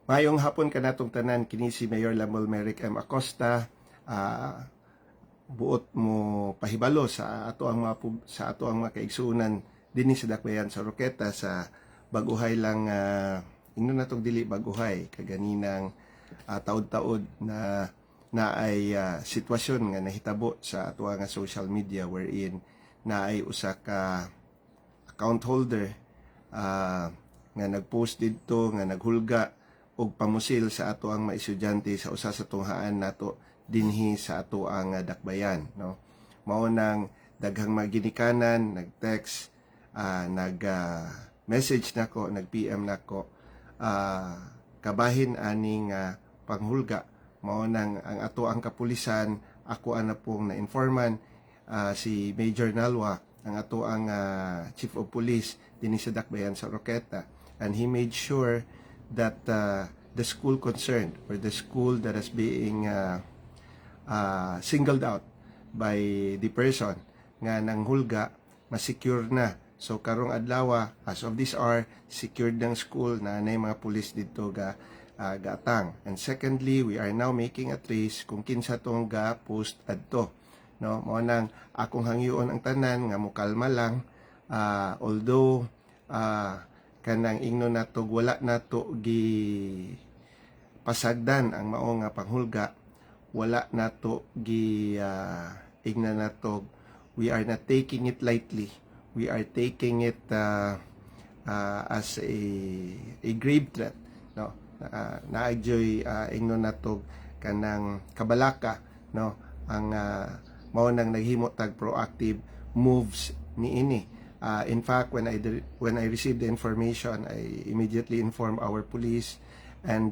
Maayong hapon kanatong tanan. Kini si Mayor Lamol Merrick M. Acosta, buot mo pahibalo sa ato ang mga kaigsuonan dinhi sa Dakbayan sa Oroquieta sa baguhay lang, ingnon natong dili baguhay, kaganinang taod-taod na na ay sitwasyon nga nahitabo sa ato nga social media wherein na ay usa ka account holder nga nagpost didto nga naghulga og pamusil sa ato ang mga estudyante sa usa sa tunghaan nato dinhi sa ato ang dakbayan, no? Mao nang daghang mga ginikanan nag-text, nag message nako, nag PM nako kabahin aning panghulga. Mao nang ang ato ang kapulisan, ako ana pong na-informan si Major Nalwa, ang ato ang Chief of Police dinhi sa Dakbayan sa Oroquieta, and he made sure that the school concerned or the school that is being singled out by the person nga nanghulga, masecure na. So karong adlaw, as of this hour, secured ng school na nay mga pulis didto ga gaatang. And secondly, we are now making a trace kung kinsa tong ga post adto, no? Mao nang akong hangyoon ang tanan nga mokalma lang, although kanang ingnon nato, wala nato gi pasagdan ang mao nga panghulga, wala nato gi ingna nato, we are not taking it lightly. We are taking it as a grave threat, no? Naadyoy ingnon nato kanang kabalaka, no? Ang mao nang naghimo tag proactive moves niini. In fact, when I received the information, I immediately informed our police and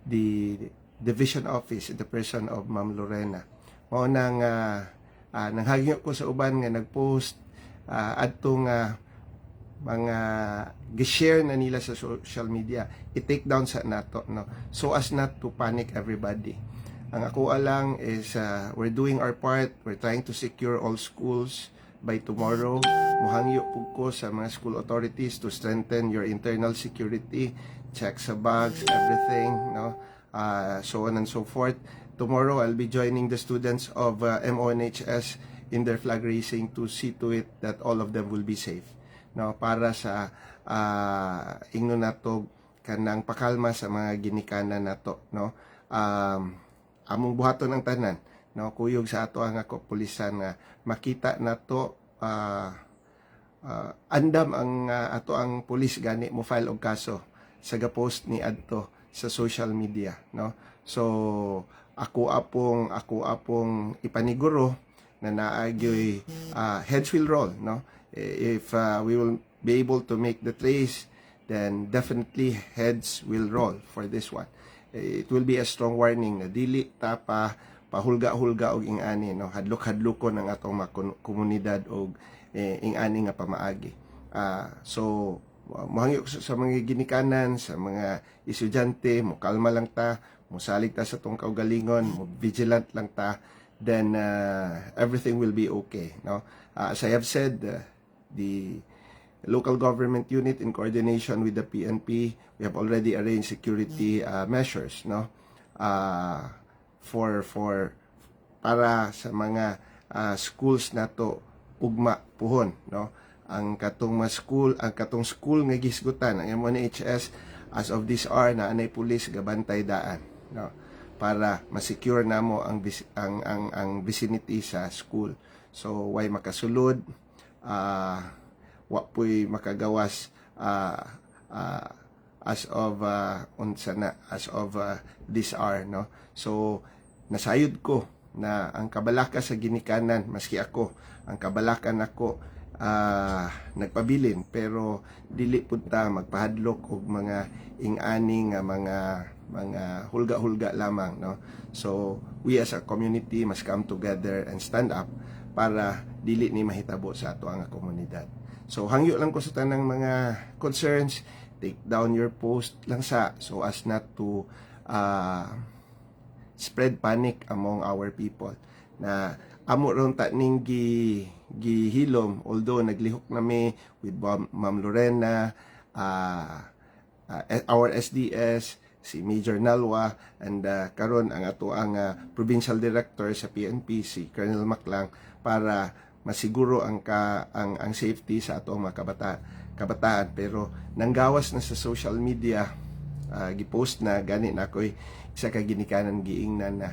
the division office in the person of Ma'am Lorena. Mao nang nanghagyo ko sa uban nga nagpost adto nga mga gi-share na nila sa social media, i-take down sa nato, no, so as not to panic everybody. Ang ako lang is we're doing our part. We're trying to secure all schools by tomorrow. Muhangyo pug ko sa mga school authorities to strengthen your internal security, check sa bags, everything, no, so on and so forth. Tomorrow I'll be joining the students of MONHS in their flag raising to see to it that all of them will be safe, no, para sa ingnon nato kanang pakalma sa mga ginikanan nato, no? Among buhaton ang tanan, no, kuyog sa ato ang kapulisan nga makita nato, andam ang ato ang pulis gani mo file og kaso sa ga-post ni adto sa social media, no? So ako apong ipaniguro na naagyoy heads will roll, no? If we will be able to make the trace, then definitely heads will roll for this one. It will be a strong warning na dili ta pa pahulga-hulga og ingani, no? Hadlok-hadlokon ang atong mga komunidad og ingani nga pamaagi. So mohangyo ko sa mga ginikanan, sa mga estudyante, mo kalma lang ta, mosalig ta sa atong kaugalingon, mo vigilant lang ta, then everything will be okay, no? As I have said, the local government unit in coordination with the PNP, we have already arranged security measures, no, for para sa mga schools nato ugma puhon, no? Ang katong mas school, ang katong school nga gisgutan, ang MONHS, as of this hour na anay pulis gabantay daan, no, para ma-secure namo ang vis- ang vicinity sa school. So way makasulod, wa puy makagawas as of unsa na, as of this hour, no? So nasayod ko na ang kabalaka sa ginikanan, maski ako, ang kabalaka nako nagpabilin, pero dili pud ta magpahadlok og mga ing-ani nga mga hulga-hulga lamang, no? So we as a community must come together and stand up para dili ni mahitabo sa ato ang komunidad. So hangyo lang ko sa tanang mga concerns, take down your post lang sa so as not to spread panic among our people na amo ron ta ning gi gihilom, although naglihok nami with Ma'am Lorena, our SDS si Major Nalwa, and karon ang ato ang provincial director sa PNP, si Colonel Maclang, para masiguro ang ka, ang safety sa ato ang mga kabataan. Pero nanggawas na sa social media, gipost na gani na ako'y isa ka ginikanan giingnan na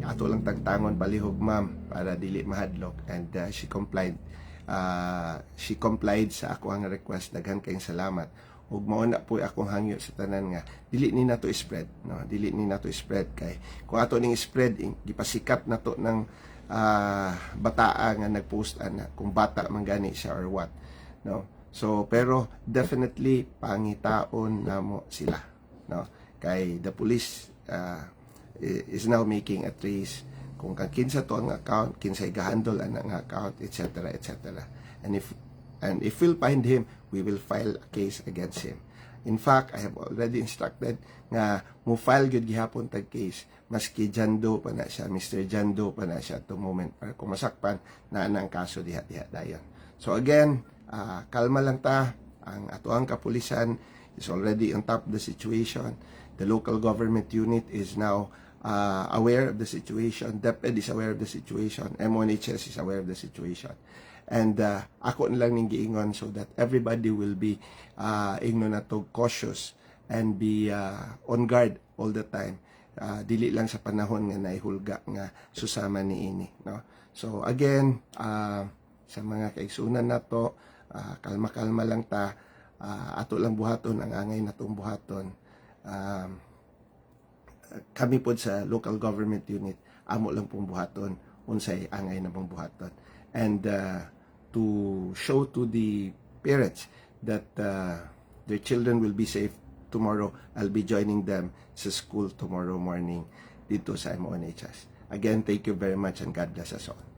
ato lang tangtangon palihog, ma'am, para dili mahadlok, and she complied sa ako ang request. Daghan kayong salamat ug mao na po akong hangyo sa tanan nga dili ni nato spread, no? Dili ni nato spread kay kung ato ning spread, gipasikat nato ng bataa nga nagpost ana, kung bata man gani siya or what, no? So pero definitely pangitaon namo sila, no? Kay the police is now making a trace kung kang kinsa to ang account, kinsay gahandle ana nga account, etc., etc. And if we'll find him, we will file a case against him. In fact, I have already instructed nga mo file gyud gihapon tag case maski John Doe pa na siya, Mr. John Doe pa na siya at the moment, para kung masakpan na ang kaso diha diha dayon. So again, kalma lang ta. Ang atoang kapulisan is already on top of the situation. The local government unit is now aware of the situation. DepEd is aware of the situation. MONHS is aware of the situation. And ako na lang ning giingon so that everybody will be ingnon na to, cautious and be on guard all the time. Dili lang sa panahon nga naihulga nga susama ni ini, no? So again, sa mga kaigsunan nato, kalma-kalma lang ta, ato lang buhaton ang angay natong buhaton. Kami pod sa local government unit, amo lang pong buhaton unsay angay namong buhaton and to show to the parents that their children will be safe tomorrow. I'll be joining them sa school tomorrow morning dito sa MONHS. Again, thank you very much and God bless us all.